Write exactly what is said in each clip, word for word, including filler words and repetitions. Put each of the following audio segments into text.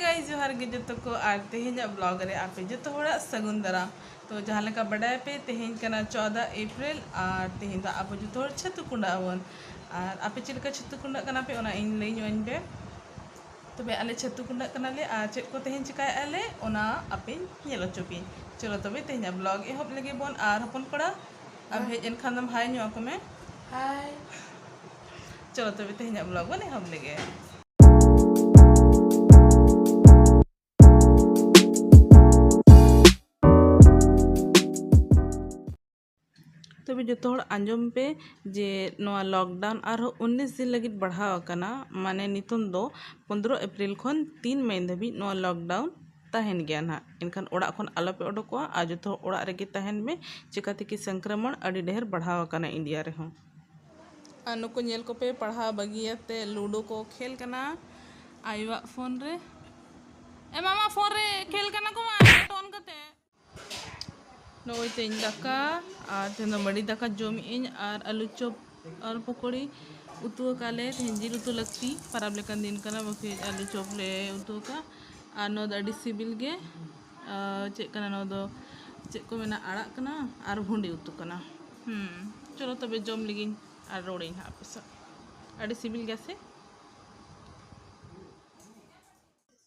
ᱦᱟᱭ, ᱡᱚᱦᱟᱨ ᱜᱮ ᱡᱚᱛᱚ ᱠᱚ, ᱟᱨ ᱛᱮᱦᱮᱧᱟᱜ ᱵᱞᱚᱜ ᱨᱮ ᱟᱯᱮ ᱡᱚᱛᱚ ᱦᱚᱲᱟᱜ ᱥᱟᱹᱜᱩᱱ ᱫᱟᱨᱟᱢ᱾ ᱛᱚ, ᱡᱟᱦᱟᱸ ᱞᱮᱠᱟ ᱵᱟᱰᱟᱭ ᱯᱮ, ᱛᱮᱦᱮᱧ ᱠᱟᱱᱟ ᱪᱳᱫᱟ ᱮᱯᱨᱤᱞ, ᱟᱨ ᱛᱮᱦᱮᱧ ᱫᱚ ᱟᱵᱚ ᱡᱚᱛᱚ ᱦᱚᱲ ᱪᱷᱟᱹᱛᱩ ᱠᱩᱸᱰᱟᱹᱜ ᱟᱵᱚᱱ᱾ ᱟᱨ ᱟᱯᱮ ᱪᱮᱫ ᱞᱮᱠᱟ ᱪᱷᱟᱹᱛᱩ ᱠᱩᱸᱰᱟᱹᱜ ᱠᱟᱱᱟ ᱯᱮ, ᱚᱱᱟ ᱤᱧ ᱞᱟᱹᱭ ᱧᱚᱜ ᱟᱹᱧ ᱯᱮ᱾ ᱛᱚᱵᱮ ᱟᱞᱮ ᱪᱷᱟᱹᱛᱩ ᱠᱩᱸᱰᱟᱹᱜ ᱠᱟᱱᱟᱞᱮ, ᱟᱨ ᱪᱮᱫ ᱠᱚ ᱛᱮᱦᱮᱧ ᱪᱤᱠᱟᱭᱮᱫᱼᱟ ᱞᱮ, ᱚᱱᱟ ᱟᱯᱮᱧ ᱧᱮᱞ ᱦᱚᱪᱚ ᱯᱮᱭᱟᱹᱧ᱾ ᱪᱚᱞᱚ ᱛᱚᱵᱮ, ᱛᱮᱦᱮᱧᱟᱜ ᱵᱞᱚᱜ ᱮᱦᱚᱵ ᱞᱮᱜᱮ ᱵᱚᱱ᱾ ᱟᱨ ᱦᱚᱯᱚᱱ ᱠᱚᱲᱟ, ᱟᱢ ᱦᱮᱡ ᱮᱱ ᱠᱷᱟᱱ ᱫᱚᱢ ᱦᱟᱭ ᱧᱚᱜ ᱟᱠᱚ ᱢᱮ᱾ ᱦᱟᱭ᱾ ᱪᱚᱞᱚ ᱛᱚᱵᱮ, ᱛᱮᱦᱮᱧᱟᱜ ᱵᱞᱚᱜ ᱵᱚᱱ ᱮᱦᱚᱵ ᱞᱮᱜᱮ᱾ ᱛᱚᱵᱮ ᱡᱚᱛᱚ ᱦᱚᱲ ᱟᱸᱡᱚᱢ ᱯᱮ ᱡᱮ ᱱᱚᱣᱟ ᱞᱚᱠᱰᱟᱣᱩᱱ ᱟᱨᱦᱚᱸ ᱩᱱᱤᱥ ᱫᱤᱱ ᱞᱟᱹᱜᱤᱫ ᱵᱟᱲᱦᱟᱣ ᱟᱠᱟᱱᱟ᱾ ᱢᱟᱱᱮ, ᱱᱤᱛᱚᱝ ᱫᱚ ᱯᱚᱱᱫᱽᱨᱚ ᱮᱯᱨᱤᱞ ᱠᱷᱚᱱ ᱛᱤᱱ ᱢᱮ ᱫᱷᱟᱹᱵᱤᱡ ᱱᱚᱣᱟ ᱞᱚᱠᱰᱟᱣᱩᱱ ᱛᱟᱦᱮᱱ ᱜᱮᱭᱟ ᱱᱟᱦᱟᱜ᱾ ᱮᱱᱠᱷᱟᱱ ᱚᱲᱟᱜ ᱠᱷᱚᱱ ᱟᱞᱚᱯᱮ ᱚᱰᱚᱠᱚᱜᱼᱟ ᱟᱨ ᱡᱚᱛᱚ ᱦᱚᱲ ᱚᱲᱟᱜ ᱨᱮᱜᱮ ᱛᱟᱦᱮᱱ ᱢᱮ, ᱪᱤᱠᱟᱹ ᱛᱮᱠᱤ ᱥᱚᱝᱠᱨᱚᱢᱚᱬ ᱟᱹᱰᱤ ᱰᱷᱮᱨ ᱵᱟᱲᱦᱟᱣ ᱟᱠᱟᱱᱟ ᱤᱱᱰᱤᱭᱟ ᱨᱮᱦᱚᱸ᱾ ᱟᱨ ᱱᱩᱠᱩ ᱧᱮᱞ ᱠᱚᱯᱮ, ᱯᱟᱲᱦᱟᱣ ᱵᱟᱹᱜᱤᱭᱟᱛᱮ ᱞᱩᱰᱳ ᱠᱚ ᱠᱷᱮᱞ ᱠᱟᱱᱟ ᱟᱭᱳᱣᱟᱜ ᱯᱷᱳᱱ ᱨᱮ᱾ ᱮ ᱢᱟᱢᱟ, ᱯᱷᱳᱱ ᱨᱮ ᱠᱷᱮᱞ ᱠᱟᱱᱟ ᱠᱚ ᱢᱟ, ᱱᱮᱴ ᱚᱱ ᱠᱟᱛᱮ᱾ ᱱᱚᱜᱼᱚᱭ ᱛᱮᱦᱮᱧ ᱫᱟᱠᱟ, ᱟᱨ ᱛᱮᱦᱮᱧ ᱫᱚ ᱢᱟᱹᱰᱤ ᱫᱟᱠᱟ ᱡᱚᱢᱮᱫ ᱟᱹᱧ, ᱟᱨ ᱟᱹᱞᱩ ᱪᱚᱯ ᱟᱨ ᱯᱚᱠᱚᱲᱤ ᱩᱛᱩ ᱟᱠᱟᱫ ᱞᱮ᱾ ᱛᱮᱦᱮᱧ ᱡᱤᱞ ᱩᱛᱩ ᱞᱟᱹᱠᱛᱤ, ᱯᱟᱨᱟᱵᱽ ᱞᱮᱠᱟᱱ ᱫᱤᱱ ᱠᱟᱱᱟ, ᱵᱟᱠᱷᱟᱱ ᱟᱹᱞᱩ ᱪᱚᱯ ᱞᱮ ᱩᱛᱩ ᱟᱠᱟᱫ᱾ ᱟᱨ ᱱᱚᱣᱟ ᱫᱚ ᱟᱹᱰᱤ ᱥᱤᱵᱤᱞ ᱜᱮ᱾ ᱟᱨ ᱪᱮᱫ ᱠᱟᱱᱟ ᱱᱚᱣᱟ ᱫᱚ? ᱪᱮᱫ ᱠᱚ ᱢᱮᱱᱟ, ᱟᱲᱟᱜ ᱠᱟᱱᱟ ᱟᱨ ᱵᱷᱩᱸᱰᱤ ᱩᱛᱩ ᱠᱟᱱᱟ᱾ ᱦᱩᱸ, ᱪᱚᱞᱚ ᱛᱚᱵᱮ ᱡᱚᱢ ᱞᱮᱜᱤᱧ ᱟᱨ ᱨᱚᱲᱟᱹᱧ ᱦᱟᱸᱜ ᱟᱯᱮ ᱥᱟᱶ᱾ ᱟᱹᱰᱤ ᱥᱤᱵᱤᱞ ᱜᱮᱭᱟ ᱥᱮ?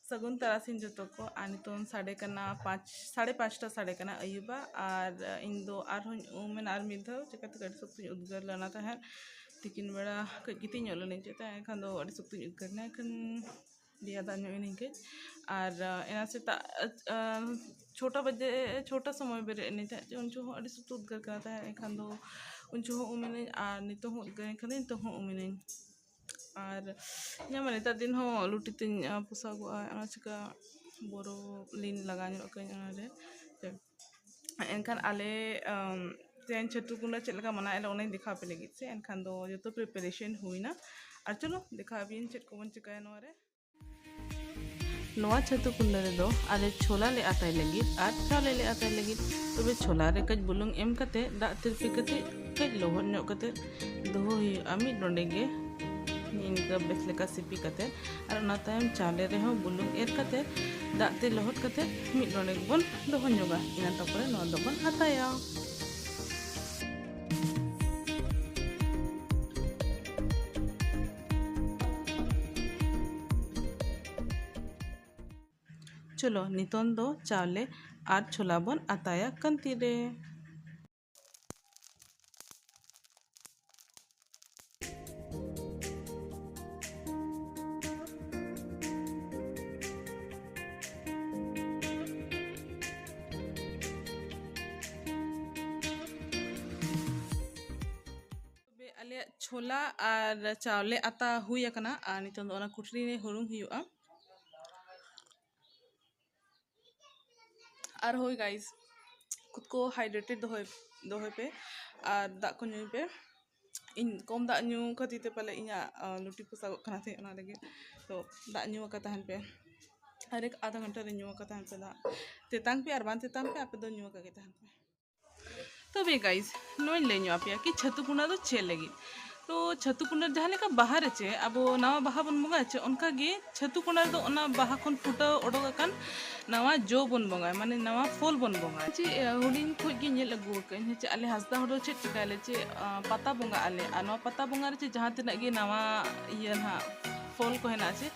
ᱥᱟᱹᱜᱩᱱ ᱛᱟᱨᱟᱥᱤᱧ ᱡᱚᱛᱚ ᱠᱚ᱾ ᱟᱨ ᱱᱤᱛᱚᱝ ᱥᱟᱰᱮ ᱠᱟᱱᱟ ᱯᱟᱸᱪ, ᱥᱟᱲᱮ ᱯᱟᱸᱪᱴᱟ ᱥᱟᱰᱮ ᱠᱟᱱᱟ ᱟᱹᱭᱩᱵᱟᱜ᱾ ᱟᱨ ᱤᱧ ᱫᱚ ᱟᱨᱦᱚᱸᱧ ᱩᱢ ᱮᱱᱟ ᱟᱨ ᱢᱤᱫ ᱫᱷᱟᱣ, ᱪᱤᱠᱟᱹᱛᱮ ᱟᱹᱰᱤ ᱥᱚᱠᱛᱚᱧ ᱩᱫᱽᱜᱟᱹᱨ ᱞᱮᱱᱟ ᱛᱟᱦᱮᱸᱫ᱾ ᱛᱤᱠᱤᱱ ᱵᱮᱲᱟ ᱠᱟᱹᱡ ᱜᱤᱛᱤᱡ ᱧᱚᱜ ᱞᱮᱱᱟᱹᱧ ᱪᱮᱫ ᱛᱟᱭ, ᱮᱱᱠᱷᱟᱱ ᱫᱚ ᱟᱹᱰᱤ ᱥᱚᱠᱛᱚᱧ ᱩᱫᱽᱜᱟᱹᱨ ᱮᱱᱟ, ᱮᱱᱠᱷᱟᱱ ᱨᱮᱭᱟᱲ ᱫᱟᱜ ᱧᱚᱜ ᱮᱱᱟᱹᱧ ᱠᱟᱹᱡ᱾ ᱟᱨ, ᱟᱸ, ᱮᱱᱟ ᱥᱮᱛᱟᱜ, ᱟᱸ, ᱪᱷᱚᱴᱟ ᱵᱟᱡᱮ, ᱪᱷᱚᱴᱟ ᱥᱚᱢᱚᱭ ᱵᱮᱨᱮᱫ ᱮᱱᱟᱹᱧ ᱛᱟᱦᱮᱸᱫ, ᱡᱮ ᱩᱱ ᱡᱚᱦᱚᱜ ᱦᱚᱸ ᱟᱹᱰᱤ ᱥᱚᱠᱛᱚ ᱩᱫᱽᱜᱟᱹᱨ ᱠᱟᱱᱟ ᱛᱟᱦᱮᱸᱫ, ᱮᱱᱠᱷᱟᱱ ᱫᱚ ᱩᱱ ᱡᱚᱦᱚᱜ ᱦᱚᱸ ᱩᱢ ᱮᱱᱟᱹᱧ᱾ ᱟᱨ ᱱᱤᱛᱚᱜ ᱦᱚᱸ ᱩᱢ ᱮᱱᱟᱹᱧ᱾ ᱟᱨ ᱤᱧᱟᱹᱜ ᱢᱟ ᱱᱮᱛᱟᱨ ᱫᱤᱱ ᱦᱚᱸ ᱞᱩᱴᱤ ᱛᱤᱧ, ᱟᱸ, ᱯᱚᱥᱟᱜᱚᱜᱼᱟ, ᱚᱱᱟ ᱪᱤᱠᱟ ᱵᱚᱨᱚ ᱞᱤᱱ ᱞᱟᱜᱟᱣ ᱧᱚᱜ ᱠᱟᱹᱧ ᱚᱱᱟᱨᱮ᱾ ᱮᱱᱠᱷᱟᱱ ᱟᱞᱮ, ᱟᱢ, ᱛᱮᱦᱮᱧ ᱪᱷᱟᱹᱛᱩ ᱠᱩᱸᱰᱟᱹ ᱪᱮᱫ ᱞᱮᱠᱟ ᱢᱟᱱᱟᱣᱮᱫ ᱞᱮ, ᱚᱱᱟᱧ ᱫᱮᱠᱷᱟᱣ ᱟᱯᱮ ᱞᱟᱹᱜᱤᱫ ᱥᱮ᱾ ᱮᱱᱠᱷᱟᱱ ᱫᱚ ᱡᱚᱛᱚ preparation ᱦᱩᱭᱱᱟ᱾ ᱟᱨ ᱪᱚᱞᱚ ᱫᱮᱠᱷᱟᱣ ᱟᱯᱮᱭᱟᱹᱧ ᱪᱮᱫ ᱠᱚᱵᱚᱱ ᱪᱤᱠᱟᱹᱭᱟ ᱱᱚᱣᱟ ᱨᱮ᱾ ᱱᱚᱣᱟ ᱪᱷᱟᱹᱛᱩ ᱠᱩᱸᱰᱟᱹ ᱨᱮᱫᱚ ᱟᱞᱮ ᱪᱷᱳᱞᱟ ᱞᱮ ᱟᱛᱟᱭ ᱞᱟᱹᱜᱤᱫ ᱟᱨ ᱪᱟᱣᱞᱮ ᱞᱮ ᱟᱛᱟᱭ ᱞᱟᱹᱜᱤᱫ᱾ ᱛᱚᱵᱮ ᱪᱷᱳᱞᱟ ᱨᱮ ᱠᱟᱹᱡ ᱵᱩᱞᱩᱝ ᱮᱢ ᱠᱟᱛᱮ, ᱫᱟᱜ ᱛᱤᱨᱯᱤ ᱠᱟᱛᱮ, ᱠᱟᱹᱡ ᱞᱚᱦᱚᱫ ᱧᱚᱜ ᱠᱟᱛᱮ ᱫᱚᱦᱚ ᱦᱩᱭᱩᱜᱼᱟ ᱢᱤᱫ ᱰᱚᱸᱰᱮ ᱜᱮ᱾ ᱱᱤᱝᱠᱟᱹ ᱵᱮᱥ ᱞᱮᱠᱟ ᱥᱤᱯᱤ ᱠᱟᱛᱮ, ᱟᱨ ᱚᱱᱟ ᱛᱟᱭᱚᱢ ᱪᱟᱣᱞᱮ ᱨᱮᱦᱚᱸ ᱵᱩᱞᱩᱝ ᱮᱨ ᱠᱟᱛᱮ, ᱫᱟᱜ ᱛᱮ ᱞᱚᱦᱚᱫ ᱠᱟᱛᱮ ᱢᱤᱫ ᱰᱚᱸᱰᱮᱠ ᱵᱚᱱ ᱫᱚᱦᱚ ᱧᱚᱜᱟ᱾ ᱤᱱᱟᱹ ᱛᱟᱯᱚᱨᱮ ᱱᱚᱣᱟ ᱫᱚᱵᱚᱱ ᱟᱛᱟᱭᱟ᱾ ᱪᱚᱞᱚ, ᱱᱤᱛᱚᱝ ᱫᱚ ᱪᱟᱣᱞᱮ ᱟᱨ ᱪᱷᱳᱞᱟ ᱵᱚᱱ ᱟᱛᱟᱭᱟ ᱠᱟᱱᱛᱤ ᱨᱮ᱾ ᱛᱚᱵᱮ ᱟᱞᱮᱭᱟᱜ ᱪᱷᱳᱞᱟ ᱟᱨ ᱪᱟᱣᱞᱮ ᱟᱛᱟ ᱦᱩᱭ ᱟᱠᱟᱱᱟ, ᱟᱨ ᱱᱤᱛᱚᱝ ᱫᱚ ᱚᱱᱟ ᱠᱩᱴᱨᱤ ᱨᱮ ᱦᱩᱲᱩᱝ ᱦᱩᱭᱩᱜᱼᱟ᱾ ᱟᱨ ᱦᱳᱭ guys, ᱠᱷᱩᱫ ᱠᱚ hydrated ᱫᱚᱦᱚᱭ, ᱫᱚᱦᱚᱭ ᱯᱮ ᱟᱨ ᱫᱟᱜ ᱠᱚ ᱧᱩᱭ ᱯᱮ᱾ ᱤᱧ ᱠᱚᱢ ᱫᱟᱜ ᱧᱩ ᱠᱷᱟᱹᱛᱤᱨ ᱛᱮ ᱯᱟᱞᱮ ᱤᱧᱟᱹᱜ, ᱟᱸ, ᱞᱩᱴᱤ ᱯᱚᱥᱟᱜᱚᱜ ᱠᱟᱱᱟ ᱛᱟᱦᱮᱸᱫ, ᱚᱱᱟ ᱞᱟᱹᱜᱤᱫ᱾ ᱛᱚ ᱫᱟᱜ ᱧᱩ ᱟᱠᱟ ᱛᱟᱦᱮᱱ ᱯᱮ, ᱦᱟᱨ ᱮᱠ ᱟᱫᱷᱟ ᱜᱷᱚᱱᱴᱟ ᱨᱮ ᱧᱩ ᱟᱠᱟ ᱛᱟᱦᱮᱱ ᱯᱮ ᱫᱟᱜ᱾ ᱛᱮᱛᱟᱝ ᱯᱮ ᱟᱨ ᱵᱟᱝ ᱛᱮᱛᱟᱝ ᱯᱮ, ᱟᱯᱮ ᱫᱚ ᱧᱩ ᱟᱠᱟ ᱜᱮ ᱛᱟᱦᱮᱱ ᱯᱮ᱾ ᱛᱚᱵᱮ guys, ᱱᱚᱣᱟᱧ ᱞᱟᱹᱭ ᱧᱚᱜ ᱟᱯᱮᱭᱟ ᱠᱤ ᱪᱷᱟᱹᱛᱩ ᱠᱩᱸᱰᱟ ᱫᱚ ᱪᱮᱫ ᱞᱟᱹᱜᱤᱫ᱾ ᱛᱚ ᱪᱷᱟᱹᱛᱩ ᱠᱩᱸᱰᱟ ᱡᱟᱦᱟᱸ ᱞᱮᱠᱟ ᱵᱟᱦᱟ ᱨᱮ ᱪᱮ ᱟᱵᱚ ᱱᱟᱣᱟ ᱵᱟᱦᱟ ᱵᱚᱱ ᱵᱚᱸᱜᱟᱭᱟ ᱪᱮ, ᱚᱱᱠᱟ ᱜᱮ ᱪᱷᱟᱹᱛᱩ ᱠᱩᱸᱰᱟ ᱨᱮᱫᱚ ᱚᱱᱟ ᱵᱟᱦᱟ ᱠᱷᱚᱱ ᱯᱷᱩᱴᱟᱹᱣ ᱚᱰᱚᱠ ᱟᱠᱟᱱ ᱱᱟᱣᱟ ᱡᱚ ᱵᱚᱱ ᱵᱚᱸᱜᱟᱭᱟ, ᱢᱟᱱᱮ ᱱᱟᱣᱟ ᱯᱷᱚᱞ ᱵᱚᱱ ᱵᱚᱸᱜᱟᱭᱟ᱾ ᱪᱮ, ᱟᱸ, ᱦᱩᱰᱤᱧ ᱠᱷᱚᱱ ᱜᱮ ᱧᱮᱞ ᱟᱹᱜᱩ ᱟᱠᱟᱫᱟᱹᱧ ᱪᱮ ᱟᱞᱮ ᱦᱟᱸᱥᱫᱟ ᱦᱚᱲ ᱫᱚ ᱪᱮᱫ ᱪᱤᱠᱟᱹᱭᱟᱞᱮ ᱪᱮ, ᱟᱸ, ᱯᱟᱛᱟ ᱵᱚᱸᱜᱟᱜ ᱟᱞᱮ, ᱟᱨ ᱱᱚᱣᱟ ᱯᱟᱛᱟ ᱵᱚᱸᱜᱟ ᱨᱮ ᱪᱮ ᱡᱟᱦᱟᱸ ᱛᱤᱱᱟᱹᱜ ᱜᱮ ᱱᱟᱣᱟ ᱤᱭᱟᱹ ᱱᱟᱦᱟᱜ ᱯᱷᱚᱞ ᱠᱚ ᱦᱮᱱᱟᱜᱼᱟ ᱪᱮ,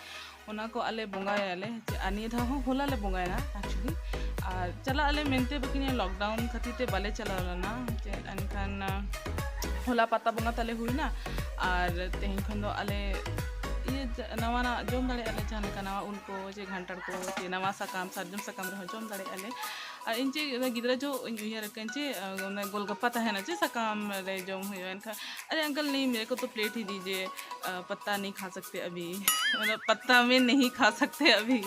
ᱚᱱᱟ ᱠᱚ ᱟᱞᱮ ᱵᱚᱸᱜᱟᱭᱟᱞᱮ᱾ ᱟᱨ ᱱᱤᱭᱟᱹ ᱫᱷᱟᱣ ᱦᱚᱸ ᱦᱚᱞᱟ ᱞᱮ ᱵᱚᱸᱜᱟᱭᱮᱱᱟ actually᱾ ᱟᱨ ᱪᱟᱞᱟᱜ ᱟᱞᱮ ᱢᱮᱱᱛᱮ ᱵᱟᱹᱠᱤ ᱱᱤᱭᱟᱹ lockdown ᱠᱷᱟᱹᱛᱤᱨ ᱛᱮ ᱵᱟᱞᱮ ᱪᱟᱞᱟᱣ ᱞᱮᱱᱟ᱾ ᱪᱮᱫ ᱮᱱᱠᱷᱟᱱ, ᱟᱸ, ᱦᱚᱞᱟ ᱯᱟᱛᱟ ᱵᱚᱸᱜᱟ ᱛᱟᱞᱮ ᱦᱩᱭᱱᱟ᱾ ᱟᱨ ᱛᱮᱦᱮᱧ ᱠᱷᱚᱱ ᱫᱚ ᱟᱞᱮ ᱤᱭᱟᱹ ᱡᱟ-, ᱱᱟᱣᱟᱱᱟᱜ ᱡᱚᱢ ᱫᱟᱲᱮᱭᱟᱜᱼᱟ ᱞᱮ, ᱡᱟᱦᱟᱸ ᱞᱮᱠᱟ ᱱᱟᱣᱟ ᱩᱞ ᱠᱚ, ᱪᱮ ᱜᱷᱟᱱᱴᱟᱲ ᱠᱚ, ᱪᱮ ᱱᱟᱣᱟ ᱥᱟᱠᱟᱢ, ᱥᱟᱨᱡᱚᱢ ᱥᱟᱠᱟᱢ ᱨᱮᱦᱚᱸ ᱡᱚᱢ ᱫᱟᱲᱮᱭᱟᱜᱼᱟ ᱞᱮ᱾ ᱟᱨ ᱤᱧ ᱪᱮᱫ ᱜᱤᱫᱽᱨᱟᱹ ᱡᱚᱦᱚᱜ ᱤᱧ ᱩᱭᱦᱟᱹᱨ ᱟᱠᱟᱫᱟᱹᱧ ᱪᱮ, ᱟᱸ, ᱚᱱᱟ ᱜᱳᱞᱜᱟᱯᱯᱟ ᱛᱟᱦᱮᱱᱟ ᱪᱮ ᱥᱟᱠᱟᱢ ᱨᱮ ᱡᱚᱢ ᱦᱩᱭᱩᱜᱼᱟ᱾ ᱮᱱᱠᱷᱟᱱ, "ᱟᱨᱮ uncle, नहीं, मेरे को तो plate ही दीजिए, अ, पत्ता नहीं खा सकते अभी।" मतलब पत्ता में नहीं खा सकते अभी।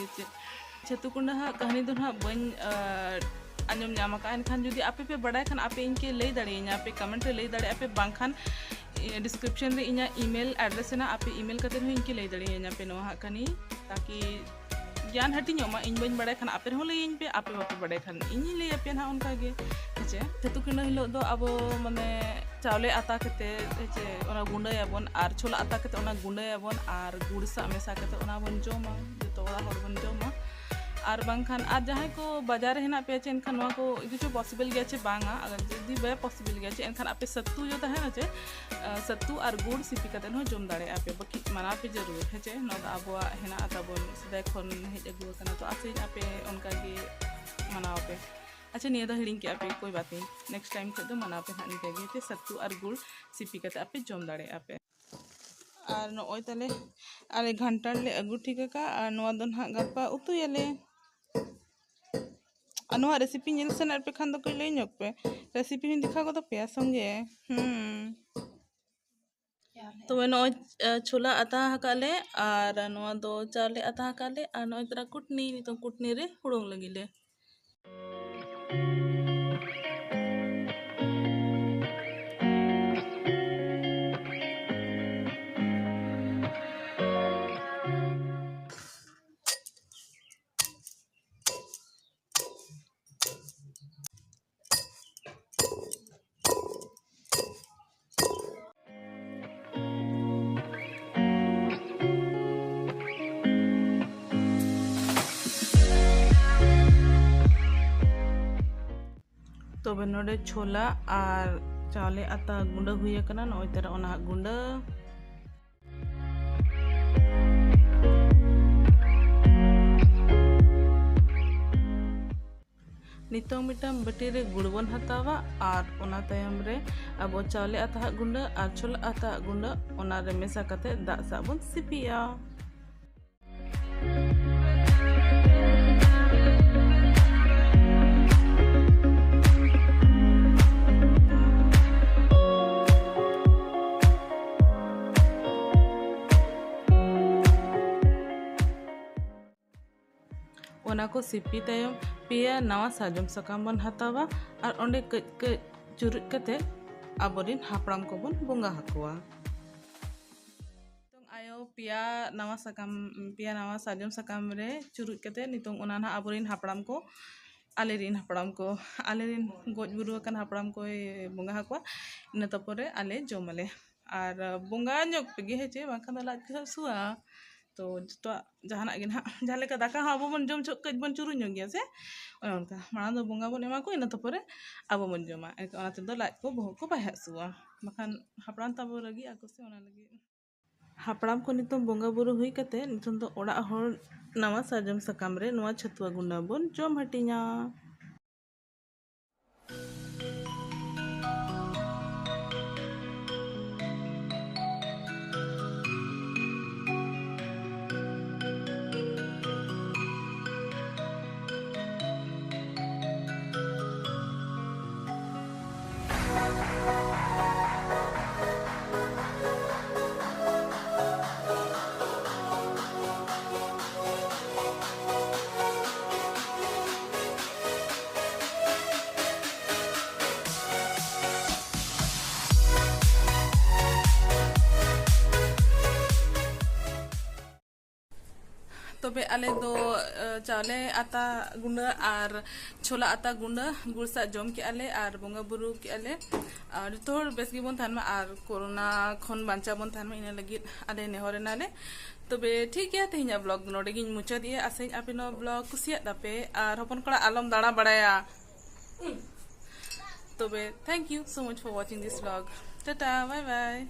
ᱪᱷᱟᱹᱛᱩ ᱠᱩᱸᱰᱟ ᱦᱟᱸᱜ ᱠᱟᱹᱦᱱᱤ ᱫᱚ ᱱᱟᱦᱟᱜ ᱵᱟᱹᱧ, ᱟᱸ, ᱟᱸᱡᱚᱢ ᱧᱟᱢ ᱟᱠᱟᱫᱼᱟ᱾ ᱮᱱᱠᱷᱟᱱ ᱡᱩᱫᱤ ᱟᱯᱮ ᱯᱮ ᱵᱟᱲᱟᱭ ᱠᱷᱟᱱ ᱟᱯᱮ ᱤᱧ ᱠᱮ ᱞᱟᱹᱭ ᱫᱟᱲᱮᱭᱟᱹᱧᱟ ᱯᱮ, comment ᱨᱮ ᱞᱟᱹᱭ ᱫᱟᱲᱮᱭᱟᱜᱼᱟ ᱯᱮ, ᱵᱟᱝᱠᱷᱟᱱ, ᱤᱭᱟᱹ, description ᱨᱮ ᱤᱧᱟᱹᱜ email address ᱦᱮᱱᱟᱜᱼᱟ, ᱟᱯᱮ email ᱠᱟᱛᱮ ᱦᱚᱸ ᱤᱧ ᱠᱮ ᱞᱟᱹᱭ ᱫᱟᱲᱮᱭᱟᱹᱧᱟ ᱯᱮ ᱱᱚᱣᱟ ᱦᱟᱸᱜ ᱠᱟᱹᱦᱱᱤ, ᱛᱟᱠᱤ ᱜᱮᱭᱟᱱ ᱦᱟᱹᱴᱤᱧᱚᱜ ᱢᱟ᱾ ᱤᱧ ᱵᱟᱹᱧ ᱵᱟᱲᱟᱭ ᱠᱷᱟᱱ ᱟᱯᱮ ᱨᱮᱦᱚᱸ ᱞᱟᱹᱭᱟᱹᱧ ᱯᱮ, ᱟᱯᱮ ᱵᱟᱯᱮ ᱵᱟᱲᱟᱭ ᱠᱷᱟᱱ ᱤᱧᱤᱧ ᱞᱟᱹᱭ ᱟᱯᱮᱭᱟ ᱱᱟᱦᱟᱜ ᱚᱱᱠᱟ ᱜᱮ᱾ ᱪᱮ ᱪᱷᱟᱹᱛᱩ ᱠᱤᱱᱟᱹ ᱦᱤᱞᱳᱜ ᱫᱚ ᱟᱵᱚ ᱢᱟᱱᱮ ᱪᱟᱣᱞᱮ ᱟᱛᱟ ᱠᱟᱛᱮ ᱪᱮ ᱚᱱᱟ ᱜᱩᱸᱰᱟᱹᱭᱟᱵᱚᱱ ᱟᱨ ᱪᱷᱳᱞᱟ ᱟᱛᱟ ᱠᱟᱛᱮ ᱚᱱᱟ ᱜᱩᱸᱰᱟᱹᱭᱟᱵᱚᱱ ᱟᱨ ᱜᱩᱲ ᱥᱟᱶ ᱢᱮᱥᱟ ᱠᱟᱛᱮ ᱚᱱᱟ ᱵᱚᱱ ᱡᱚᱢᱟ, ᱡᱚᱛᱚ ᱚᱲᱟᱜ ᱦᱚᱲ ᱵᱚᱱ ᱡᱚᱢᱟ᱾ ᱟᱨ ᱵᱟᱝᱠᱷᱟᱱ ᱟᱨ ᱡᱟᱦᱟᱸᱭ ᱠᱚ ᱵᱟᱡᱟᱨ ᱨᱮ ᱦᱮᱱᱟᱜ ᱯᱮᱭᱟ ᱪᱮ ᱮᱱᱠᱷᱟᱱ ᱱᱚᱣᱟ ᱠᱚ ᱤᱫᱤ ᱦᱚᱪᱚ possible ᱜᱮᱭᱟ ᱪᱮ ᱵᱟᱝᱟ? ᱟᱨ ᱡᱩᱫᱤ ᱵᱟᱭ possible ᱜᱮᱭᱟ ᱪᱮ ᱮᱱᱠᱷᱟᱱ ᱟᱯᱮ ᱥᱟᱹᱛᱩ ᱡᱚ ᱛᱟᱦᱮᱱᱟ ᱪᱮ, ᱟᱸ, ᱥᱟᱹᱛᱩ ᱟᱨ ᱜᱩᱲ ᱥᱤᱯᱤ ᱠᱟᱛᱮ ᱦᱚᱸ ᱡᱚᱢ ᱫᱟᱲᱮᱭᱟᱜᱼᱟ ᱯᱮ, ᱵᱟᱹᱠᱤ ᱢᱟᱱᱟᱣ ᱯᱮ ᱡᱟᱹᱨᱩᱲ, ᱦᱮᱸ ᱪᱮ? ᱱᱚᱣᱟ ᱫᱚ ᱟᱵᱚᱣᱟᱜ ᱦᱮᱱᱟᱜᱼᱟ ᱛᱟᱵᱚᱱ, ᱥᱮᱫᱟᱭ ᱠᱷᱚᱱ ᱦᱮᱡ ᱟᱹᱜᱩ ᱟᱠᱟᱱᱟ, ᱛᱚ ᱟᱥᱮᱧ ᱟᱯᱮ ᱚᱱᱠᱟ ᱜᱮ ᱢᱟᱱᱟᱣ ᱯᱮ᱾ ᱟᱪᱪᱷᱟ, ᱱᱤᱭᱟᱹ ᱫᱚ ᱦᱤᱲᱤᱧ ᱠᱮᱜᱼᱟ ᱯᱮ, ᱠᱳᱭ ᱵᱟᱛ ᱱᱮᱭ, next time ᱠᱷᱚᱡ ᱫᱚ ᱢᱟᱱᱟᱣ ᱯᱮ ᱦᱟᱸᱜ ᱱᱤᱝᱠᱟᱹ ᱜᱮ, ᱪᱮ ᱥᱟᱹᱛᱩ ᱟᱨ ᱜᱩᱲ ᱥᱤᱯᱤ ᱠᱟᱛᱮ ᱟᱯᱮ ᱡᱚᱢ ᱫᱟᱲᱮᱭᱟᱜᱼᱟ ᱯᱮ᱾ ᱟᱨ ᱱᱚᱜᱼᱚᱭ ᱛᱟᱞᱮ ᱟᱞᱮ ᱜᱷᱟᱱᱴᱟᱲ ᱞᱮ ᱟᱹᱜᱩ ᱴᱷᱤᱠ ᱟᱠᱟᱫᱼᱟ, ᱟᱨ ᱱᱚᱣᱟ ᱫᱚ ᱱᱟᱦᱟᱜ ᱜᱟᱯᱟ ᱩᱛᱩᱭᱟᱞᱮ᱾ ᱟᱨ ᱱᱚᱣᱟ recipe ᱧᱮᱞ ᱥᱟᱱᱟᱭᱮᱫ ᱯᱮ ᱠᱷᱟᱱ ᱫᱚ ᱠᱟᱹᱡ ᱞᱟᱹᱭ ᱧᱚᱜ ᱯᱮ, recipe ᱦᱚᱸᱧ ᱫᱮᱠᱷᱟᱣ ᱜᱚᱫ ᱟᱯᱮᱭᱟ ᱥᱚᱸᱜᱮ᱾ ᱦᱩᱸ᱾ ᱛᱚᱵᱮ ᱱᱚᱜᱼᱚᱭ, ᱟᱸ, ᱪᱷᱳᱞᱟ ᱟᱛᱟ ᱟᱠᱟᱫ ᱞᱮ ᱟᱨ ᱱᱚᱣᱟ ᱫᱚ ᱪᱟᱣᱞᱮ ᱟᱛᱟ ᱟᱠᱟᱫ ᱞᱮ ᱟᱨ ᱱᱚᱜᱼᱚᱭ ᱛᱟᱨᱟ ᱠᱩᱴᱱᱤ, ᱱᱤᱛᱚᱝ ᱠᱩᱴᱱᱤ ᱨᱮ ᱦᱩᱲᱩᱝ ᱞᱟᱹᱜᱤᱫ ᱞᱮ᱾ ᱛᱚᱵᱮ ᱱᱚᱰᱮ ᱪᱷᱳᱞᱟ ᱟᱨ ᱪᱟᱣᱞᱮ ᱟᱛᱟ ᱜᱩᱸᱰᱟᱹ ᱦᱩᱭ ᱟᱠᱟᱱᱟ, ᱱᱚᱜᱼᱚᱭ ᱛᱟᱨᱟ ᱚᱱᱟ ᱦᱟᱸᱜ ᱜᱩᱸᱰᱟᱹ᱾ ᱱᱤᱛᱚᱝ ᱢᱤᱫᱴᱟᱝ ᱵᱟᱹᱴᱤ ᱨᱮ ᱜᱩᱲ ᱵᱚᱱ ᱦᱟᱛᱟᱣᱟ ᱟᱨ ᱚᱱᱟ ᱛᱟᱭᱚᱢ ᱨᱮ ᱟᱵᱚ ᱪᱟᱣᱞᱮ ᱟᱛᱟ ᱦᱟᱸᱜ ᱜᱩᱸᱰᱟᱹ ᱟᱨ ᱪᱷᱳᱞᱟ ᱟᱛᱟ ᱦᱟᱸᱜ ᱜᱩᱸᱰᱟᱹ ᱚᱱᱟ ᱨᱮ ᱢᱮᱥᱟ ᱠᱟᱛᱮ ᱫᱟᱜ ᱥᱟᱶ ᱵᱚᱱ ᱥᱤᱯᱤᱭᱟ᱾ ᱚᱱᱟ ᱠᱚ ᱥᱤᱯᱤ ᱛᱟᱭᱚᱢ ᱯᱮᱭᱟ ᱱᱟᱣᱟ ᱥᱟᱨᱡᱚᱢ ᱥᱟᱠᱟᱢ ᱵᱚᱱ ᱦᱟᱛᱟᱣᱟ ᱟᱨ ᱚᱸᱰᱮ ᱠᱟᱹᱡ ᱠᱟᱹᱡ ᱪᱩᱨᱩᱡ ᱠᱟᱛᱮ ᱟᱵᱚᱨᱮᱱ ᱦᱟᱯᱲᱟᱢ ᱠᱚᱵᱚᱱ ᱵᱚᱸᱜᱟ ᱟᱠᱚᱣᱟ᱾ ᱱᱤᱛᱚᱝ ᱟᱭᱳ ᱯᱮᱭᱟ ᱱᱟᱣᱟ ᱥᱟᱠᱟᱢ, ᱯᱮᱭᱟ ᱱᱟᱣᱟ ᱥᱟᱨᱡᱚᱢ ᱥᱟᱠᱟᱢ ᱨᱮ ᱪᱩᱨᱩᱡ ᱠᱟᱛᱮ ᱱᱤᱛᱚᱝ ᱚᱱᱟ ᱱᱟᱦᱟᱜ ᱟᱵᱚᱨᱮᱱ ᱦᱟᱯᱲᱟᱢ ᱠᱚ ᱟᱞᱮᱨᱮᱱ ᱦᱟᱯᱲᱟᱢ ᱠᱚ, ᱟᱞᱮᱨᱮᱱ ᱜᱚᱡ ᱵᱩᱨᱩ ᱟᱠᱟᱱ ᱦᱟᱯᱲᱟᱢ ᱠᱚᱭ ᱵᱚᱸᱜᱟ ᱟᱠᱚᱣᱟ᱾ ᱤᱱᱟᱹ ᱛᱟᱯᱚᱨᱮ ᱟᱞᱮ ᱡᱚᱢ ᱟᱞᱮ᱾ ᱟᱨ ᱵᱚᱸᱜᱟ ᱧᱚᱜ ᱯᱮᱜᱮ, ᱦᱮᱸ ᱪᱮ, ᱵᱟᱝᱠᱷᱟᱱ ᱫᱚ ᱞᱟᱡ ᱠᱚ ᱦᱟᱹᱥᱩᱣᱟ᱾ ᱛᱚ ᱡᱚᱛᱚᱣᱟᱜ ᱡᱟᱦᱟᱱᱟᱜ ᱜᱮ ᱱᱟᱦᱟᱜ, ᱡᱟᱦᱟᱸ ᱞᱮᱠᱟ ᱫᱟᱠᱟ ᱦᱚᱸ ᱟᱵᱚ ᱵᱚᱱ ᱡᱚᱢ ᱡᱚᱠᱷᱚᱱ ᱠᱟᱹᱡ ᱵᱚᱱ ᱪᱩᱨᱩᱡ ᱧᱚᱜ ᱜᱮᱭᱟ ᱥᱮ, ᱚᱱᱮ ᱚᱱᱠᱟ ᱢᱟᱲᱟᱝ ᱫᱚ ᱵᱚᱸᱜᱟ ᱵᱚᱱ ᱮᱢᱟ ᱠᱚᱣᱟ, ᱤᱱᱟᱹ ᱛᱟᱯᱚᱨᱮ ᱟᱵᱚ ᱵᱚᱱ ᱡᱚᱢᱟ᱾ ᱮᱱᱠᱷᱟᱱ ᱚᱱᱟ ᱛᱮᱫᱚ ᱞᱟᱡ ᱠᱚ ᱵᱚᱦᱚᱜ ᱠᱚ ᱵᱟᱭ ᱦᱟᱹᱥᱩᱣᱟ, ᱵᱟᱠᱷᱟᱱ ᱦᱟᱯᱲᱟᱢ ᱛᱟᱵᱚ ᱨᱟᱹᱜᱤᱜ ᱟᱠᱚ ᱥᱮ, ᱚᱱᱟ ᱞᱟᱹᱜᱤᱫ᱾ ᱦᱟᱯᱲᱟᱢ ᱠᱚ ᱱᱤᱛᱚᱝ ᱵᱚᱸᱜᱟ ᱵᱩᱨᱩ ᱦᱩᱭ ᱠᱟᱛᱮ, ᱱᱤᱛᱚᱝ ᱫᱚ ᱚᱲᱟᱜ ᱦᱚᱲ ᱱᱟᱣᱟ ᱥᱟᱨᱡᱚᱢ ᱥᱟᱠᱟᱢ ᱨᱮ ᱱᱚᱣᱟ ᱪᱷᱟᱹᱛᱩᱣᱟ ᱜᱩᱸᱰᱟᱹ ᱵᱚᱱ ᱡᱚᱢ ᱦᱟᱹᱴᱤᱧᱟ᱾ ᱛᱚᱵᱮ ᱟᱞᱮ ᱫᱚ, ᱮ, ᱪᱟᱣᱞᱮ ᱟᱛᱟ ᱜᱩᱸᱰᱟᱹ ᱟᱨ ᱪᱷᱳᱞᱟ ᱟᱛᱟ ᱜᱩᱸᱰᱟᱹ ᱜᱩᱲ ᱥᱟᱜ ᱡᱚᱢ ᱠᱮᱜᱼᱟ ᱞᱮ ᱟᱨ ᱵᱚᱸᱜᱟ ᱵᱩᱨᱩ ᱠᱮᱜᱼᱟ ᱞᱮ᱾ ᱟᱨ ᱡᱚᱛᱚ ᱦᱚᱲ ᱵᱮᱥ ᱜᱮᱵᱚᱱ ᱛᱟᱦᱮᱱ ᱢᱟ ᱟᱨ ᱠᱳᱨᱳᱱᱟ ᱠᱷᱚᱱ ᱵᱟᱧᱪᱟᱣ ᱵᱚᱱ ᱛᱟᱦᱮᱱ ᱢᱟ, ᱤᱱᱟᱹ ᱞᱟᱹᱜᱤᱫ ᱟᱞᱮ ᱱᱮᱦᱚᱨ ᱮᱱᱟᱞᱮ᱾ ᱛᱚᱵᱮ ᱴᱷᱤᱠ ᱜᱮᱭᱟ, ᱛᱮᱦᱮᱧᱟᱜ vlog ᱫᱚ ᱱᱚᱰᱮ ᱜᱤᱧ ᱢᱩᱪᱟᱹᱫᱮᱜᱼᱟ᱾ ᱟᱥᱟᱧ ᱟᱯᱮ ᱱᱚᱣᱟ vlog ᱠᱩᱥᱤᱭᱟᱜ ᱛᱟᱯᱮ ᱟᱨ ᱦᱚᱯᱚᱱ ᱠᱚᱲᱟ ᱟᱞᱚᱢ ᱫᱟᱬᱟ ᱵᱟᱲᱟᱭᱟ᱾ ᱛᱚᱵᱮ thank you so much for watching this vlog. Tata, bye bye.